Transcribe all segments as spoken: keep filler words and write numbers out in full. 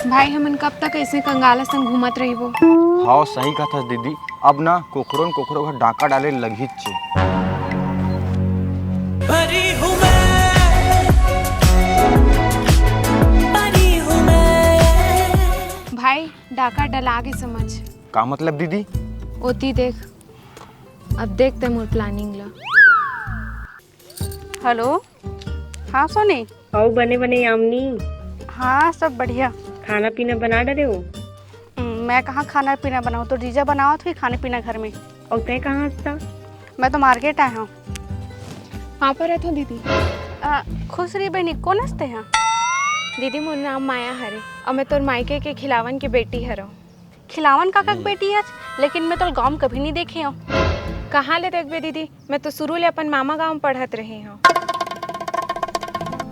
भाई, हमन कब तक ऐसे कंगाल असन घूमत रहिबो? हाँ, सही कहथस दीदी, अब ना कोखरो न कोखरो घर डाका डाले लगीच हे। भाई, डाका डला गे समझ। का मतलब दीदी? ओती देख, अब देख ते मोर planning ला। हेलो, हाँ सोनी। अउ बने बने यामिनी। हाँ, सब बढ़िया। खाना पीना बना डरे हो? हम्म, मैं कहाँ खाना पीना बनाऊँ, तोर जीजा बनावत होही खाना पीना घर में। अउ तैं कहाँ हस त? मैं तो market आए हँव। कहाँ पर रहत हो दीदी? अ, खुश रही बहिनी, कोन हस तैं हा? दीदी, मोर नाम माया हरे अउ मैं तोर मायके के खिलावन के बेटी हरव। खिलावन काका के बेटी हस, लेकिन मैं तोला गाँव में कभी नहीं देखे हँव। कहाँ ले देखबे दीदी, मैं तो शुरू ले अपन मामा गाँव में पढ़त रहे हँव।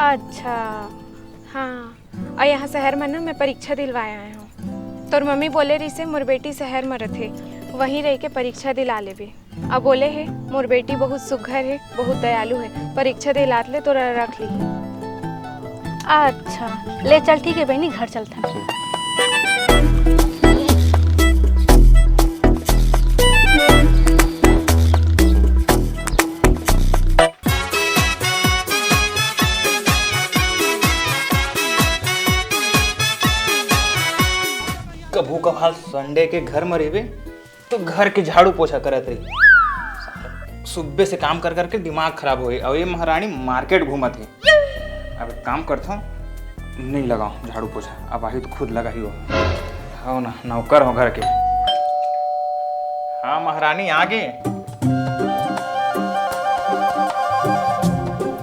अच्छा। हाँ, अउ यहाँ शहर में ना मैं परीक्षा दिलवाए आए हँव। तोर मम्मी बोले रहिसे मोर बेटी शहर में रथे, वहीं रह के परीक्षा दिला लेबे। अब बोले हे, मोर बेटी बहुत सुघर हे, बहुत दयालु हे, परीक्षा दिलात ले तोला रख ली। अच्छा, ले चल, ठीक हे बहिनी, घर चलथन। कभू कभार Sunday के घर में रहिबे, तो घर के झाड़ू पोछा करत रही। सुबह से काम कर करके दिमाग खराब होही। अउ ये महारानी market घूमत हे। अब एक काम करथव, नहीं लगाओ झाड़ू पोछा, अब आही तो खुद लगाही हो। हव ना, नौकर हो घर के। हाँ महारानी, आ गे।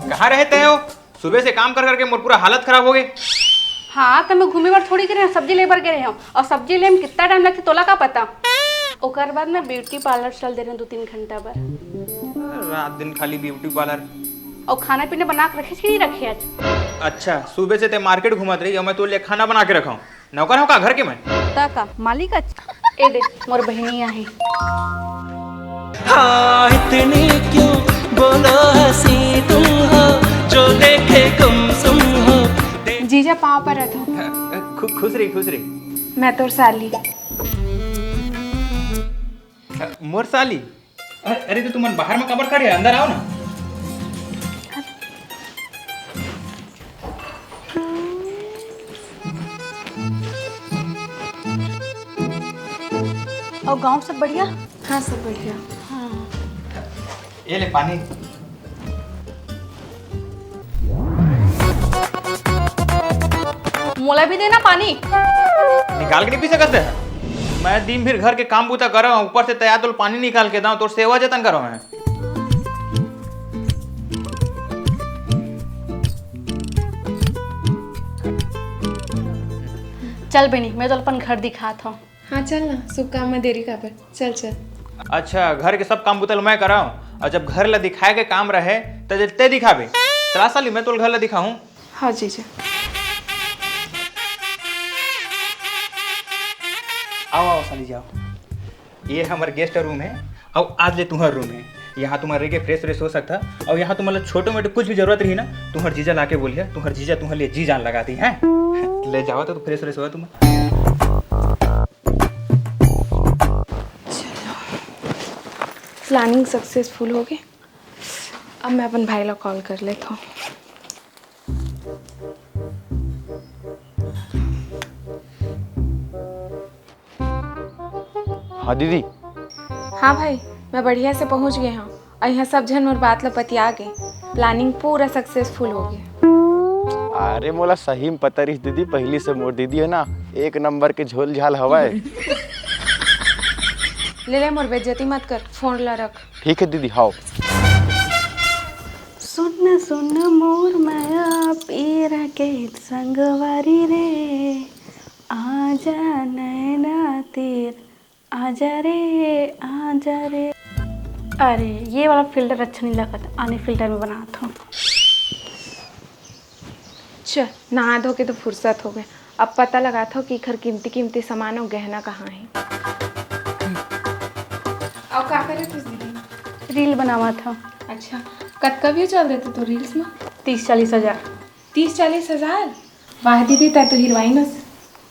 कहाँ रहे तैं हो? सुबह से काम कर करके मोर पूरा हालत खराब हो गे। हाँ, त मैं घूमे बर थोड़ी गे रहे हँव, सब्जी ले बर गे रहे हँव। अउ सब्जी ले में कितना time लगथे, तोला का पता? ओकर बाद मैं beauty parlour चल दे रहे हँव दू तीन घंटा बर। रात दिन खाली beauty parlour। अउ खाना पीना बना के रखे कि नहीं रखे आज? अच्छा, सुबह से तैं market घूमत रही अउ मैं तोर लिए खाना बना के रखा हूँ। नौकर हँव का घर के मैं? त का मालिक? अच्छा, ए दे, मोर बहिनी आहे। हाँ, इतनी क्यों बोलो हंसी तुम हो, जो देखे गुमसुम हो। जीजा, पाँव परत हँव। खु-, खुश रही, खुश रही। मैं तोर साली। मोर साली? अरे, अरे, तो तुमन बाहर में काबर खड़े हो? अंदर आओ ना। अउ गाँव सब बढ़िया? हाँ, सब बढ़िया। हाँ। ये ले पानी। मोला भी देना पानी। निकाल के नहीं पी सकत हे? मैं दिन भर घर के काम बूता करव, ऊपर से तैं तोला पानी निकाल के दव, तोर सेवा जतन करव मैं। चल बहिनी, मैं तोला अपन घर दिखात हँव। हाँ, चल ना, शुभ काम में देरी काबर। चल, चल। अच्छा, घर के सब काम बूता ल मैं करव, अउ जब घर ला दिखाए के काम रहे, त जब तैं दिखाबे। चला साली, मैं तोला घर ला दिखाहूँ। हाँ जीजा। आओ, आओ साली जी, आओ। ये हमर guest room हे, अउ आज ले तुम्हर room हे। यहाँ तुमन रह के fresh व्रेश हो सकथा, अउ यहाँ तुमन ला छोटे मोटे कुछ भी जरूरत रही ना, तुम्हर जीजा ला के बोलिहा, तुम्हर जीजा तुम्हर लिए जी जान लगा दिही। ले जावा तो fresh व्रेश होवा तुमन। चलो, planning successful हो गे। अब मैं अपन भाई ला call कर लेत हँव। हाँ दीदी। हाँ भाई, मैं बढ़िया से पहुँच गे हँव अउ यहाँ सब झन मोर बात ला पतिया गे। Planning पूरा successful हो गे। अरे मोला सही में पता रहिस दीदी, पहिली से मोर दीदी हे ना, एक नंबर के झोल झाल हवय। ले ले, मोर बेइज्जती मत कर, phone ला रख। ठीक हे दीदी, हव। सुन सुन मोर मया पीरा के संगवारी रे, आजा नैना तीर, आजा रे, आजा रे। अरे, ये वाला filter अच्छा नहीं लगत, आने filter में बनात हँव। चल, नहा धो के तो फुरसत हो गे। अब पता लगात हँव कि एखर कीमती कीमती सामान अउ गहना कहाँ हे। अउ का करत हस दीदी? Reel बनावत हँव। अच्छा, कतका view चल देथे तोर reels में? तीस चालीस हजार। तीस चालीस हजार? वाह दीदी, तैं तो heroine हस।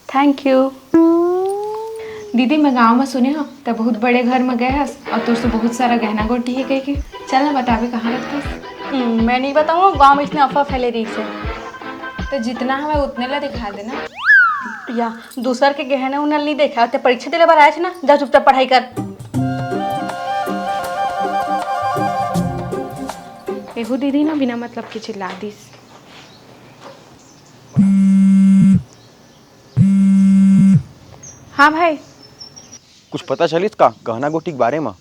Thank you। दीदी, मैं गांव में सुने हंव, त बहुत बड़े घर में गए हस अउ तोर से बहुत सारा गहना गोटी हे कहिके। चल ना, बताबे कहाँ रखथस। हम्म, मैं नहीं बताऊँ, गांव में इसने अफवाह फैले रहिस हे। त जितना हवय उतने ला दिखा देना। या दूसर के गहना उहना नहीं देखा, ते परीक्षा देले बर आए हस ना, जा चुपचाप पढ़ाई कर। एहू दीदी ना बिना मतलब के चिल्ला दिस। हाँ भाई। कुछ पता चलिस का गहना गोटी के बारे म?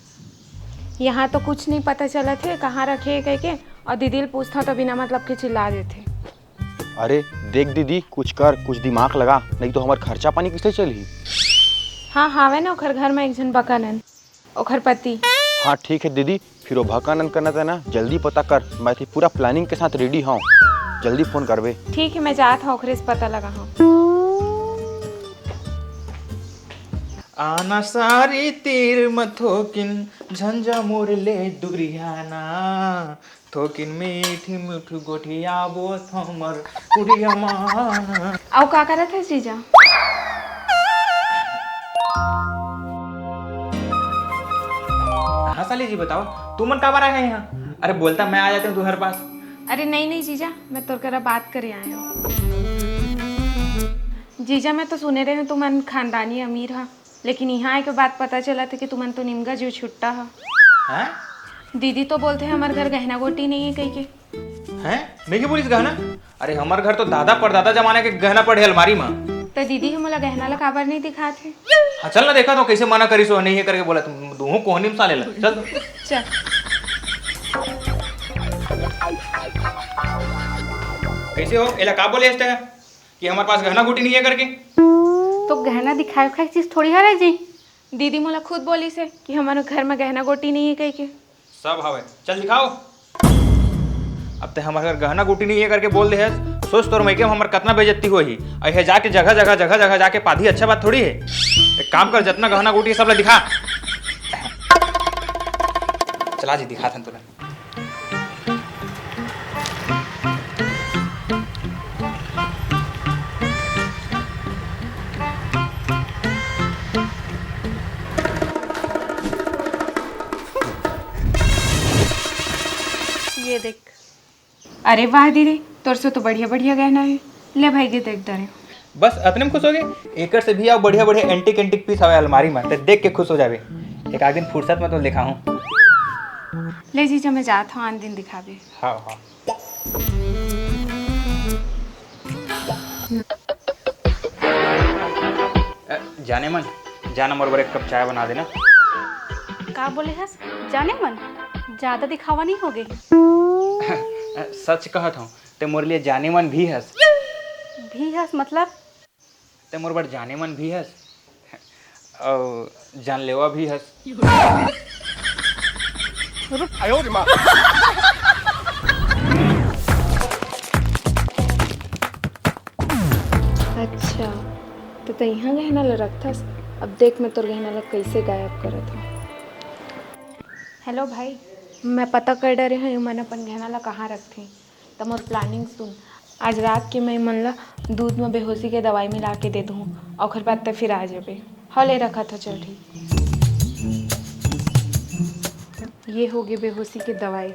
यहाँ तो कुछ नहीं पता चलत हे, कहाँ रखे हे कहिके, अउ दीदी ल पूछथंव तो बिना मतलब के चिल्ला देथे। अरे देख दीदी, कुछ कर, कुछ दिमाग लगा, नहीं तो हमर खर्चा पानी कइसे चलही? हाँ, हावय ना ओखर घर म एक झन बकानन। ओखर पति। हाँ ठीक हे दीदी, फिर वो भकानंद करना था ना, जल्दी पता कर, मैं तो पूरा planning के साथ ready हंव, जल्दी phone करबे। ठीक हे, मैं जात हंव, ओखरे से पता लगाहूँ। आना सारी तीर म थोकिन झंझा मोर ले दुरिहाना, थोकिन मीठ मीठ गोठियाबो हमर कुरिया मान। अउ का करत हे जीजा? हाँ साली जी, बताओ, तुमन काबर आए हव यहाँ? अरे बोलता, मैं आ जाते हंव तुम्हर पास। अरे नहीं नहीं जीजा, मैं तोर करा बात करे आए हंव। जीजा, मैं तो सुने रहेंव तुमन खानदानी अमीर हव, लेकिन यहाँ आए के बाद पता चलत हे कि तुमन तो निमगा जीव छुट्टा हव। हैं? दीदी तो बोलथे हमर घर गहना गोटी नहीं हे कहिके। हैं? नहीं बोलिस गहना? अरे हमर घर तो दादा परदादा जमाना के गहना पड़े हे अलमारी म। त दीदी ह मोला गहना ला काबर नहीं दिखात हे? हाँ चल ना, देखथंव कइसे मना करिस, वो नहीं हे करके बोला, तुम दूहू कोहनी म साले ला। चल तो। चल। कइसे हो? एला का बोले हस तें कि हमर पास गहना गोटी नहीं हे करके? तो गहना दिखाए उखाए चीज थोड़ी हरे जी। दीदी मोला खुद बोलिस हे कि हमर घर म गहना गोटी नहीं हे कहिके। सब हवय, चल दिखाओ। अब ते हमर घर गहना गोटी नहीं हे करके बोल दे हस, सोच तोर मइके म हमर कतना बेइज्जती होही। अइहे जाके जगह जगह, जगह जगह जाके पादी, अच्छा बात थोड़ी हे। एक काम कर, जतना गहना गोटी हे सब ला दिखा। चला जी, दिखाथन तोला। ये देख। अरे वाह दीदी, तोर से तो बढ़िया बढ़िया गहना हे। ले भाई, ये देख डरे। बस अतने म खुश होगे? एकर से भी अउ बढ़िया बढ़िया antique antique piece हवय अलमारी म, ते देख के खुश हो जाबे। एक आध दिन फुर्सत म तो दिखाहूँ। ले जीजा, मैं जात हंव, आन दिन दिखाबे। हाँ हाँ। अ, जाने मन, जा ना मोर बर एक कप चाय बना देना। का बोले हस? जाने मन, ज्यादा दिखावा नहीं होगे। सच कहत हंव, ते मोर लिए जाने मन भी हस। भी हस मतलब? ते मोर बर जाने मन भी हस, अउ जानलेवा भी हस। अच्छा, तो तैं इहाँ गहना ला रखथस? अब देख, मैं तोर गहना ला कइसे गायब करत हंव। हेलो भाई, मैं पता कर डरे हंव, ये मन अपन गहना ला कहाँ रखथे। त मोर planning सुन, आज रात के मैं मन ला दूध म बेहोशी के दवाई मिला के दे दूँ, ओखर बाद त फिर आ जाबे। हव, ले रखत हंव, चल ठीक। ये होगे बेहोशी के दवाई।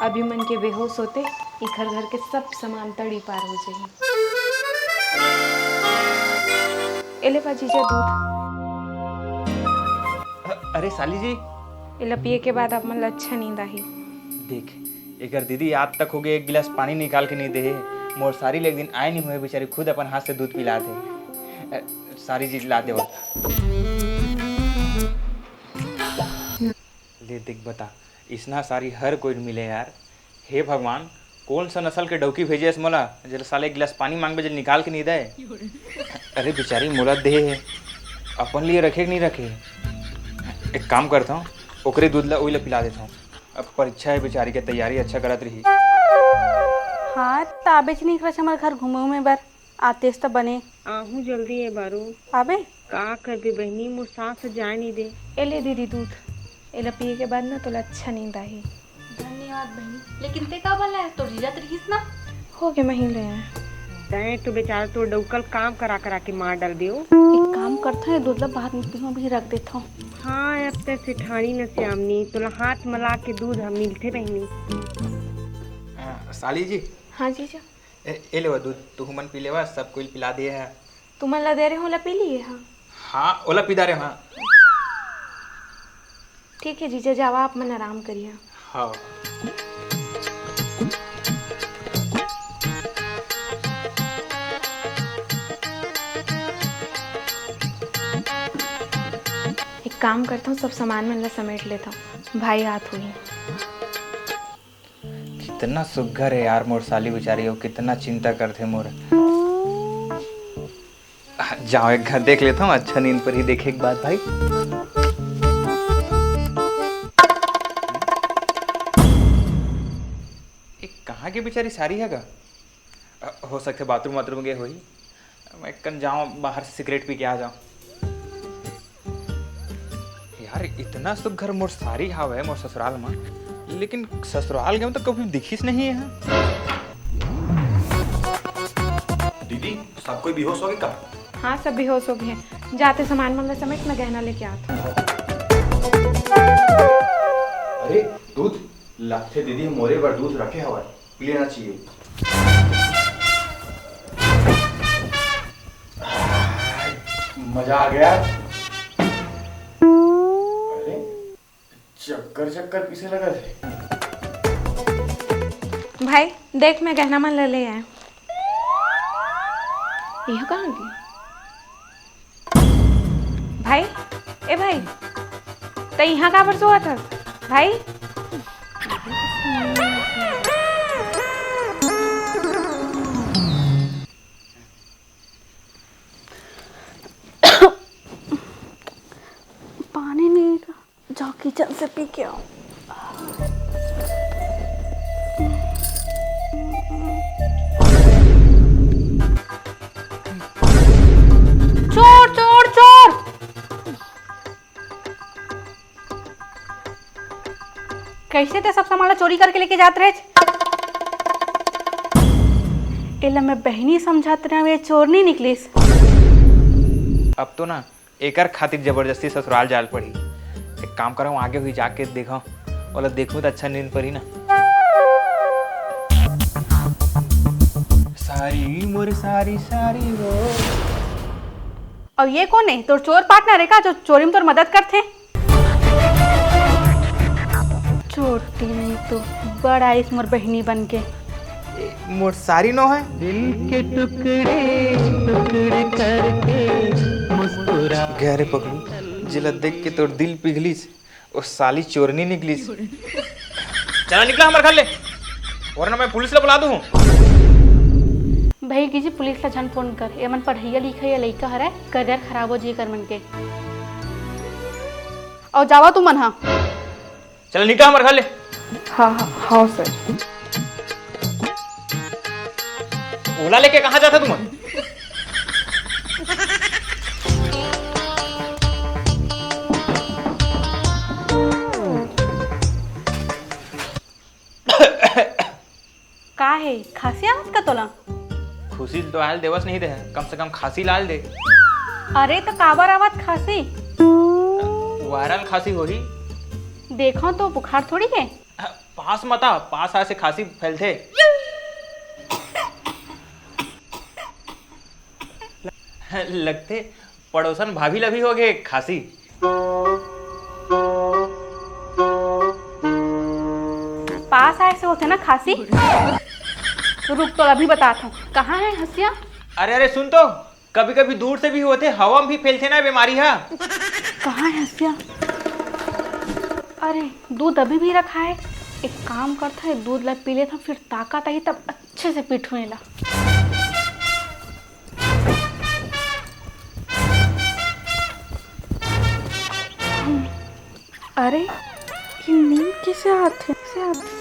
अभी मन के बेहोश होते इखर घर के सब सामान तड़ी पार हो जाही। ए ले पा जीजा दूध। अ-, अरे साली जी। एला पिए के बाद आप मन ला अच्छा नींद आही। देख, एकर दीदी आज तक होगे एक गिलास पानी निकाल के नहीं दे हे। मोर सारी ले एक दिन आए नहीं हुए, बेचारी खुद अपन हाथ से दूध पिलात हे। अ, सारी चीज ला देवत। ले देख बता, इसना सारी हर कोई मिले यार। हे भगवान, कौन सा नस्ल के डौकी भेजे हस मोला, जेला साले एक गिलास पानी मांगबे, जेला निकाल के नहीं दे। अरे बेचारी मोला दे हे, अपन लिए रखे कि नहीं रखे? एक काम करता हूँ, ओकरे दूध ला ओइला पिला देता हूँ। अब परीक्षा हे, बेचारी के तैयारी अच्छा करत रही। हाँ, त आबेच नहीं करस हमर घर घूमे उमे बर। आतेस त बने। आहूँ जल्दी ए बारू। आबे? का करबे बहिनी, मोर सास ह जाए नहीं दे। ए ले दीदी दूध। एला पिए के बाद ना तोला अच्छा नींद आही। धन्यवाद बहिनी, लेकिन ते का बन लाया? तोर जीजा त रहिस ना। होगे, मही ले आया। तैं तो बेचारा तोर डउका ल काम करा करा के मार डालबे ओ। एक काम करथंव, ये दूध ला बाहर निकलहूँ, अभी रख देथंव। हाँ, अब तैं सेठानी न सियामनी, तोला हाथ मला के दूध ह मिलथे बहिनी। अ, साली जी। हाँ जीजा। ए, ए लेवा दूध, तुहू मन पी लेवा, सब कोई ल पिला दिए हे। तुमन ला दे रहे हो, ओला पी लिए हा? हाँ, ओला पी डारे, हाँ। ठीक है जीजा, जावा, आप मन आराम करिया। हाँ। एक काम करता हूँ, सब सामान मन ला समेट लेता हूँ, भाई आत होही। कितना सुग्घर है यार मोर साली बेचारी, वो कितना चिंता करथे मोर। जाओ एक घर देख लेता हूँ, अच्छा नींद पर ही देखे एक बात भाई। ये कहाँ के बेचारी सारी है गा? अ, हो सकथे बाथरूम वाथरूम गए होही। मैं कन जाओ बाहर से सिगरेट पी के आ जाओ। यार, इतना सुग्घर मोर सारी हावय मोर ससुराल म, लेकिन ससुराल गेंव त कभी दिखिस नहीं है। दीदी, सब कोई बेहोश हो गए का? हाँ, सब बेहोश हो गए हैं। जाते सामान मन ला समेट, मैं गहना लेके आत हूँ। अरे, दूध लगथे दीदी, मोरे बर दूध रखे हवय। पी लेना चाहिए। मजा आ गया। अरे, चक्कर चक्कर पीसे लगा थे। भाई, देख, मैं गहना मन ले ले आए। यह कहाँ गई? भाई, ए भाई, त इहाँ काबर सोवत हस? भाई? पानी नहीं है का? जाओ किचन से पी के आओ। चोर, चोर, चोर! कैसे ते सब सामान ला चोरी करके लेके जात रहेच? एला मैं बहिनी समझत रहेंव, ये चोर नहीं निकलिस। अब तो ना एकर खातिर जबरदस्ती ससुराल जाल पड़ी। एक काम करंव, आगे हुई जाके देखंव, ओला देखहूं त अच्छा नींद पड़ी ना। सारी मोर सारी सारी वो। अउ ये कोन हे? तोर चोर पार्टनर हे का, जो चोरी में तोर मदद करथे? चोरती नहीं तो बड़ आइस मोर बहिनी बन के। ए, मोर सारी नो है। दिल के टुकड़े टुकड़े करके मुस्कुरा। गया रे पगलू, जेला देख के तोर दिल पिघलिस, ओ साली चोरनी निकलिस। चला निकला हमर घर ले, वरना मैं पुलिस ला बुला दूं। भाई गिजी, पुलिस ला झन फोन कर, एमन पढ़इया लिखइया लइका हरय, करियर खराब हो जी कर मन के। अउ जावा तुमन हा। चल निकल हमर घर ले। हाँ, हाँ, हाँ, सर। ओला लेके कहाँ जाता तुमन? का हे, खांसी आवत का तोला? खुशी तो आल देवस नहीं दे, कम से कम खांसी लाल दे। अरे तो काबर आवत खांसी? वायरल खांसी होही। देखो तो बुखार थोड़ी है। पास मता, पास आए से खांसी फैलथे। लगथे पड़ोसन भाभी ला भी होगे खांसी। पास आए से होथे ना खांसी। रुक तो अभी बतात हूँ, कहाँ है हंसिया? अरे अरे सुन तो, कभी कभी दूर से भी होथे, हवा में भी फैलथे ना बीमारी हा। कहाँ है हंसिया? अरे दूध अभी भी रखा है, एक काम करता है दूध ला पी लेता हूँ, फिर ताकत आई तब अच्छे से पीटूँ एला। अरे, ये नींद कैसे आथे? कैसे आथे?